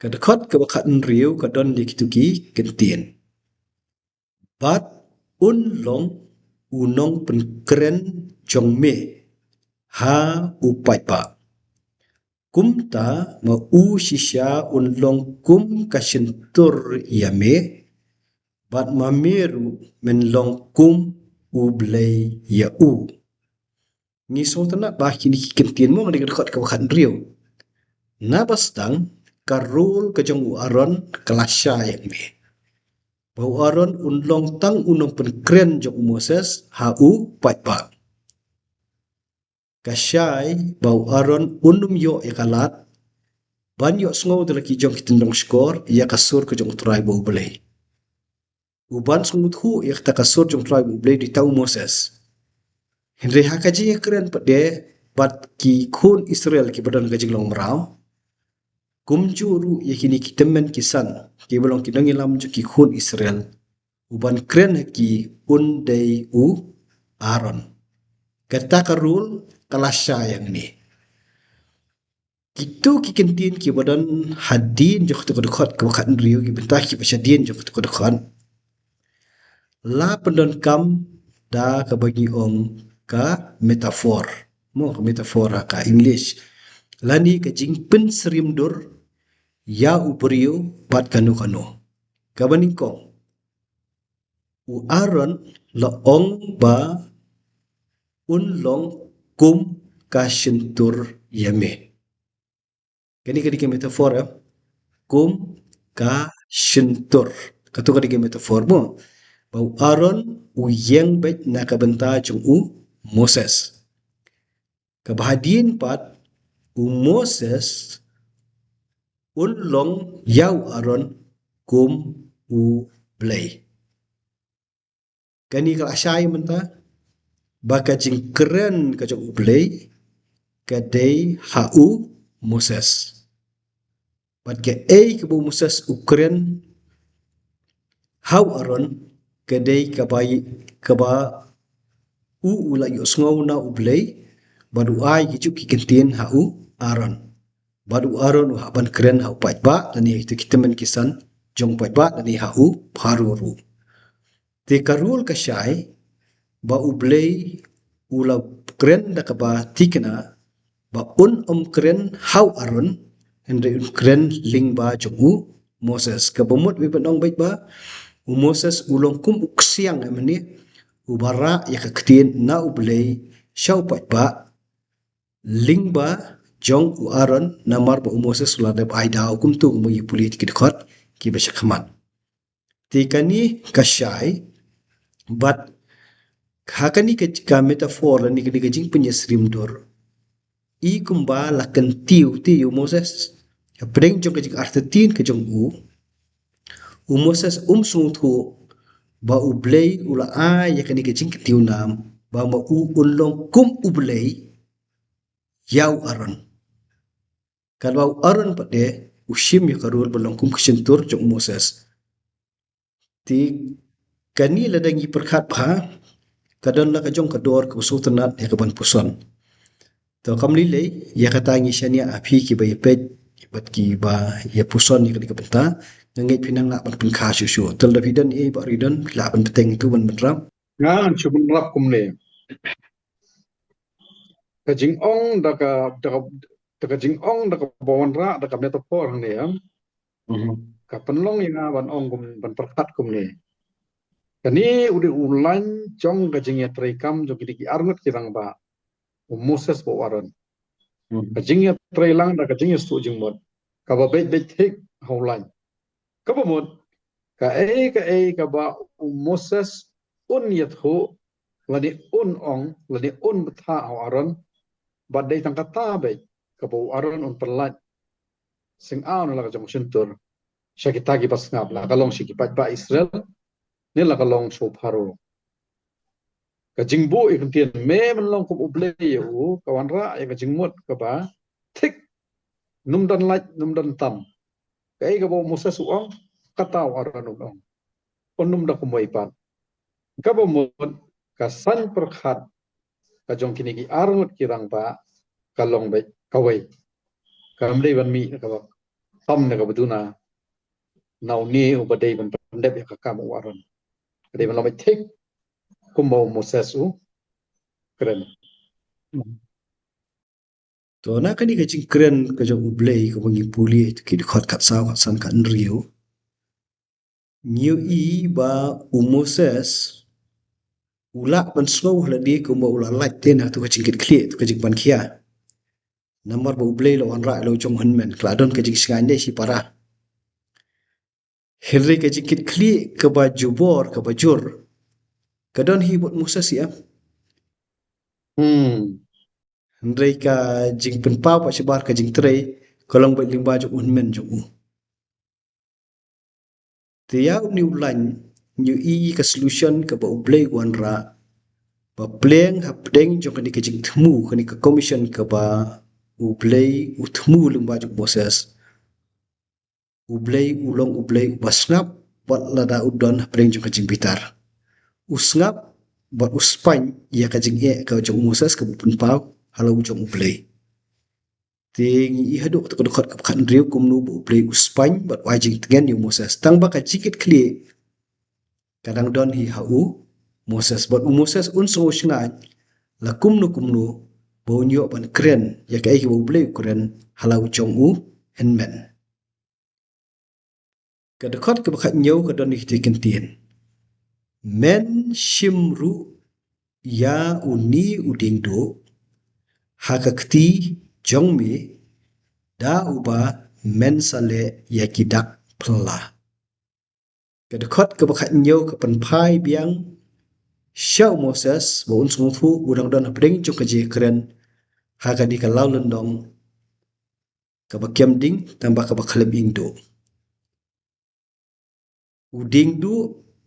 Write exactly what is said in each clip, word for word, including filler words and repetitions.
Ka dkhot kaba khathynriew ka don lei kito ki kyntien. Bad un long u nongpynkren jong me ha u paidbah. Kumta ma u shisha un long kum ka shyntur ïa me, bad ma me ruh men long kum u Blei ïa u. Ngi sngewtynnat ba kine ki kyntien mo, ngi dei ka dkhot kaba khathynriew. Naba sdang, ka rul ka jong u Aaron ka la shai ïa me. Ba u Aaron un long tang u nongpynkren jong u Moses ha u paidbah. Ka shai ba u Aaron un ym ïoh ïa ka lad ban ïohsngew da la ki jong ki tyndong shkor ïa ka sur ka jong u Trai ba u Blei. U ban sngewthuh ïa kata ka sur jong u Trai ba u Blei dei tang u Moses. Hynrei ha ka jingïakren pat de bad ki khun Israel kiba don ka jinglong mraw, kumjuh ruh ïa kine ki tymmen ki san kiba long ki nongïalam jong ki khun Israel, u ban kren ha ki un dei u Aaron. Kata ka rul ka la shai hangne. Kito ki kyntien kiba don hadien jong kato ka dkhot kaba khathynriew, ki bynta kiba shadien jong kato ka dkhot, la pyndonkam da kaba ngi ong ka metaphor. Mo, ka metaphor ha ka English. Lane ka jingpynsyriem dur ïa u briew bad kano kano. Kaba nyngkong, u Aaron la ong ba un long kum ka shyntur ïa me. Kane ka dei ka metaphor, eh? Kum ka shyntur. Kato ka dei ka metaphor mo. Ba u Aaron u ïeng beit na ka bynta jong u Moses. Kaba hadien pat u Moses un long ïa u Aaron kum u Blei. Kane ka la shai mynta ba ka jingkren ka jong u Blei ka dei ha u Moses. Bad kaei kaba u Moses u kren ha u Aaron ka dei kaba, kaba u, u la ïohsngew na u Blei bad u ai kijuh ki kyntien ha u Aaron. Bad u Aaron u hap ban kren ha u paidbah lane ha kito ki tymmen ki san jong u paidbah lane ha u Pharaoh ruh. Te ka rul ka shai ba u Blei u la kren da kaba thikna ba un ym kren ha u Aaron, hynrei un kren lyngba jong u Moses. Kaba mut, wi ban ong beit ba u Moses u long kum u ksiang, eh, mynne, uba rah ïa ka ktien na u Blei sha u paidbah lyngba jong u Aaron, namar ba u Moses u la dep ai daw kumto kumba ngi pule ki dkhot kiba sha khmat. Te kane ka shai, bad ha kane ka, ka metaphor lane kane ka jingpynïasyriem dur, i kumba la kyntiew te ïa u Moses. Hapdeng jong ka jingartatien ka jong u, u Moses um sngewthuh ba u Blei u la ai ïa kane ka jingkyntiew nam ba ma u un long kum u Blei ïa u Aaron. Katba u Aaron pat de u shim ïa ka rul ban long kum ka shyntur jong u Moses. Te kane lada ngi pyrkhat bha, ka don la ka jong ka dor kaba sngewtynnat ïa kaban puson. To kam lei lei, ïa kata ngi shaniah ha phi kiba ïa peit bad kiba ïa puson ïa kane ka bynta. Nga ngeit phin nang lah ban pynkha shuh shuh. Te lada phi don ei ba ri don, phi lah ban bteng tu ban bynrap. Ngan shu bynrap kumne. Ka jingong da ka, da ka, da ka jingong da kaba wanrah da ka metaphor hangne, ïa. Mhm. Ka pynlong ïa nga ban ong kum, ban pyrkhat kumne. Kane u dei u lain jong ka jingïatreikam jong kine ki arngut ki rangbah, u Moses bad u Aaron. Mhm. Ka jingïatreilang da ka jingïasuk jingmut kaba beit beit thik ha u lain. Kaba mut, kaei kaei kaba u Moses un ïathuh lane un ong lane un bthah ha u Aaron, bad dei tang kata beit kaba u Aaron un pyllait. Sngap na la ka jong u shyntur sha kita kiba sngap, la ka long sha ki paidbah Israel ne la ka long sha u Pharaoh. Ka jingbuh ïa ka ktien me men long kum u Blei ïa u ka wanrah ïa ka jingmut kaba thik. Ym don lait, ym don tam. Kaei kaba u Moses u ong, kata u Aaron un ong. Un ym da kumwei pat. Kaba mut, ka saiñ pyrkhat ka jong kine ki arngut ki rangbah ka long beit kawei. Kam dei ban mih na kaba tam na kaba duna na une uba dei ban pyndep ïa ka kam u Aaron. Ka dei ban lam thik kumba u Moses u kren. To na kane ka jingkren ka jong U Blei kaba ngi pule ïa ki dkhot khatsaw, khatsan, khathynriew, ngi ïohi ba u Moses u lah ban sngew ha lade kumba u la lait te na tu ka jingkitkhlieh, tu ka jingpynkhia. Namar ba U Blei la wanrah ïa la u jong u hynmen, ka la don ka jingshngaiñ ne shipara. Hynrei ka jingkitkhlieh kaba jubor, kaba jur, ka don hi bad Moses hi em. Hmm. Hynrei ka jingpynpaw pat shabar ka jingtrei ka long beit lyngba jong u hynmen jong u. Te ïa une u lain ngi ïohi ka solution kaba U Blei u wanrah ba pynlong hapdeng jong kane ka jingthmu, kane ka commission kaba U Blei u thmu lyngba jong u Moses. U Blei u long U Blei uba sngap bad lada u don hapdeng jong ka jingbitar, u sngap bad u spaiñ ïa ka jingeh ka jong u Moses kaba u pynpaw ha la u jong U Blei. Te ngi ïohi haduh kato ka dkhot kaba khathynriew kumno ba U Blei u spaiñ bad u ai jingtngen ïa u Moses. Tang ba ka jingkitkhlieh ka dang don hi ha u Moses, bad u Moses un sngew shngaiñ la kumno kumno ba un ïoh ban kren ïa kaei kaba U Blei u kren ha la u jong u hynmen. Ka dkhot kaba khathynñiew ka don ïa kitei ki kyntien: Men shim ruh ïa une u diengduh ha ka kti jong me, da uba men sa leh ïa ki dak phylla. Ka dkhot kaba khathynñiew ka pynphai biang sha u Moses ba un sngewthuh u dang don hapdeng jong ka jingkren ha kane ka law lyndong kaba kem ding, tangba kaba khlem iing duh. U diengduh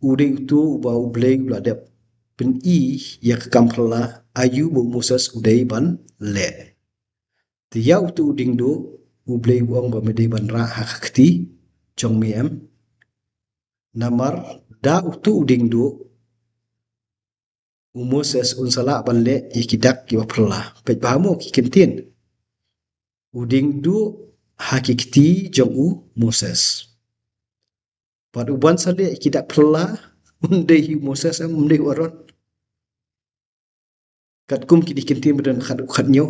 u dei uto uba U Blei u la dep pyni ïa ka kam phylla, aïu ba u Moses u dei ban leh. Te ïa uto u diengduh U Blei u ong ba me dei ban rah ha ka kti jong me, em? Namar da uto u diengduh u Moses un sa lah ban leh ïa ki dak kiba phylla. Peit bha mo ki kyntien. U diengduh ha ki kti jong u Moses. Bad uban sa leh ïa ki dak phylla um dei hi u Moses, em, um dei u Aaron. Katkum kine ki kyntien ba don ha ka dkhot khathynñiew.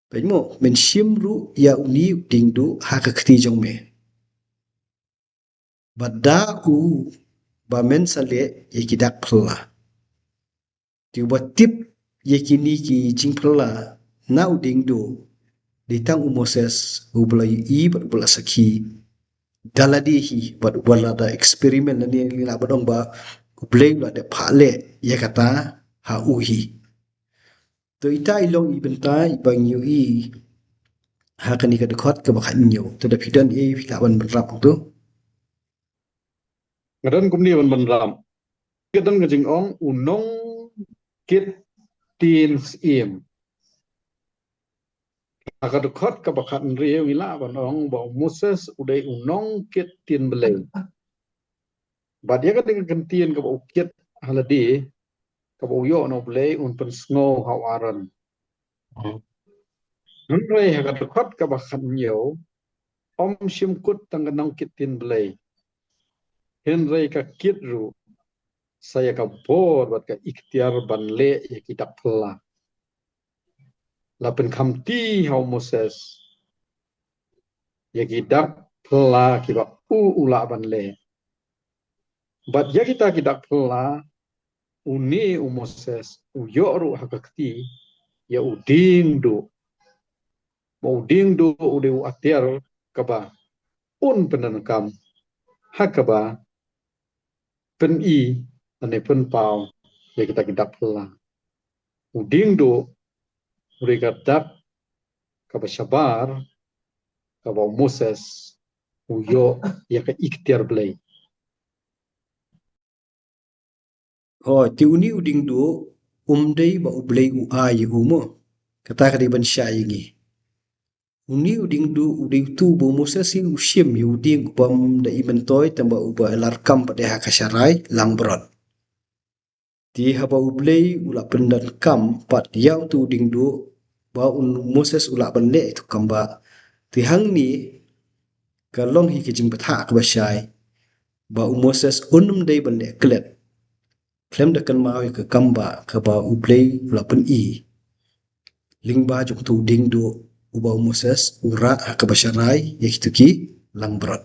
Peit mo, men shim ruh ïa une u diengduh ha ka kti jong me, bad da uba men sa leh ïa ki dak phylla. Te uba tip ïa kine ki jingphylla na u diengduh dei tang u Moses uba la ïohi bad uba la sakhi da lade hi bad uba la da experiment lane ngi lah ban ong ba U Blei u la dep phah leh ïa kata ha u hi. To ita i long i bynta iba ngi ïohi ha kane ka dkhot kaba khathynñiew. To da phi don ei phi lah ban bynrap hangto? Nga don kumne ban bynrap. Ka don ka jingong u nongkit ktien syiem. Ha ka dkhot kaba khathynriew ngi lah ban ong ba u Moses u dei u nongkit ktien Blei. Bad ïa kane ka kyntien kaba u kit ha lade, kaba u ïoh na U Blei un pynsngew ha u Aaron. Hynrei ha ka dkhot kaba khathynñiew, ym shym kut tang ka nongkit ktien Blei, hynrei ka kit ruh sa ïa ka bor bad ka iktiar ban leh ïa ki dak phylla. La pynkham ti ha u Moses ïa ki dak phylla kiba u u lah ban leh. Bad ïa kita ki dak phylla, une u Moses u ïoh ruh ha ka kti ïa u diengduh. Ba u diengduh u dei u atiar kaba un pyndonkam ha kaba pyni lane pynpaw ïa kita ki dak phylla. U diengduh u dei ka dak kaba shabar kaba u Moses u ïoh ïa ka iktiar Blei. Hooid, te une u diengduh um dei ba U Blei u ai ïa u mo. Kata ka dei ban shai ïa ngi. Une u diengduh u dei uto uba u Moses hi u shim ïa u dieng uba ym da i myntoi tangba uba la rkam pat de ha ka sharai langbrot. Te haba U Blei u la pyndonkam pat ïa uto u diengduh ba u Moses u lah ban leh ïa uto u kam ba Te hangne ka long hi ka jingbthah kaba shai ba u Moses un ym dei ban leh klet khlem da kynmaw ïa ka kam ba kaba U Blei u la pyni lyngba jong uto u dieng duh uba u Moses u rah ha kaba sharai ïa kito ki langbrot.